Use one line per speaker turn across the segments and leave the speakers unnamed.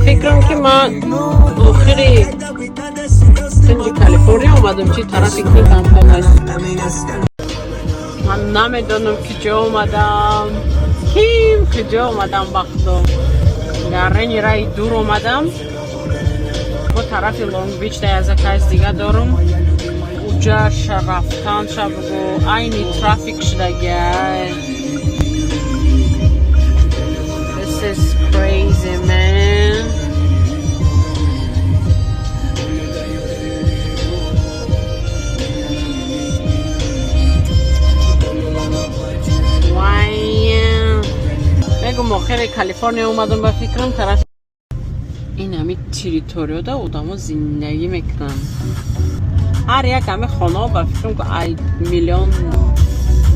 Фикрам, ки ман охири кунҷи Калифорния омадам, чи тарафи ки кампонаш. Ман намедонам, куҷо омадам, ким куҷо омадам. Ба худо, гаррени раи дур омадам. Бо тарафи Лонг Бич да як заказ дига дорум. Уҷаша рафтанша бугу, айни трафик шудагиай. This is crazy, man. Вай, мегум, охири Калифорния омадам, ба фикрам, тараф ин ҳами территорияда одамо зиндагӣ мекунанд. Ҳар як ҳами хонаҳо, ба фикрам, ки ай миллион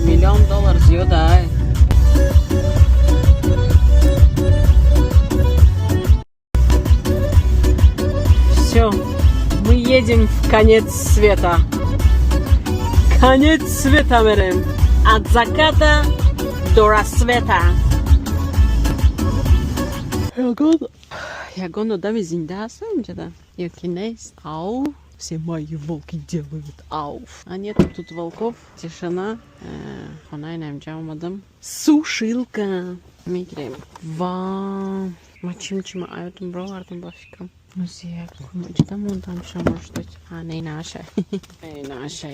миллион доллар зиёд ай. Все, мы едем в конец света. Конец света мерем, от заката до рассвета. Ягон одами зинда ҳаст инҷода ё ки нест? Ау, все мои волки делают ауф. А нет тут волков, тишина. Хонаи намҷа омадам, сушилка мегирем. Ва ма чим чима аётум бировардам, ба фикрам. Музея мондам ша, может быть. А, не, наша. Не, наша.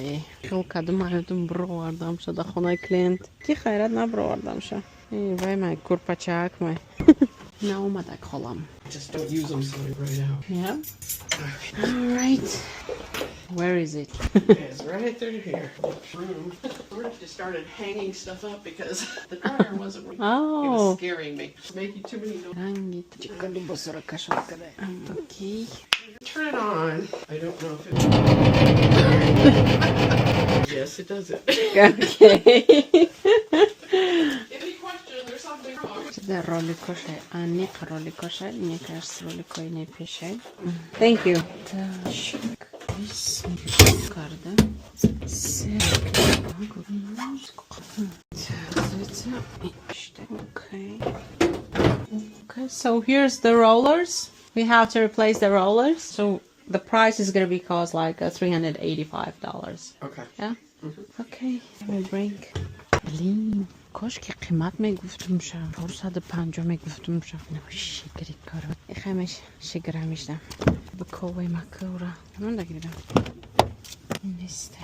Хел кадам аётум бировардам ша да хонаи клиент. Ки хайрат набировардам ша. Вай май курпачаак май. Наомадак холам.
Just don't use them so they right out.
Yeah. All right. Where is it?
It's right through here. Room. Sort of just started hanging stuff up because the dryer wasn't working. It was
Oh.
scaring me. It's making too many noises.
Ранги либосора кашалкада. Окей.
Turn it on. I don't know if it. Yes, it does it.
Okay.
If you question, there's something wrong.
Да, роликоша, аниқ роликоша, мне кажется, роликои не пешай. Thank you. Так, карда. Okay. Okay, so here's the rollers. We have to replace the rollers. So the price is gonna be cost like $385.
Okay.
Yeah? Okay. Let me bring. Блин, кошки қимат мегуфтумша, 450 мегуфтумша. Шигри кара ихамеш шигра мешда бковай макура манда гирам нест.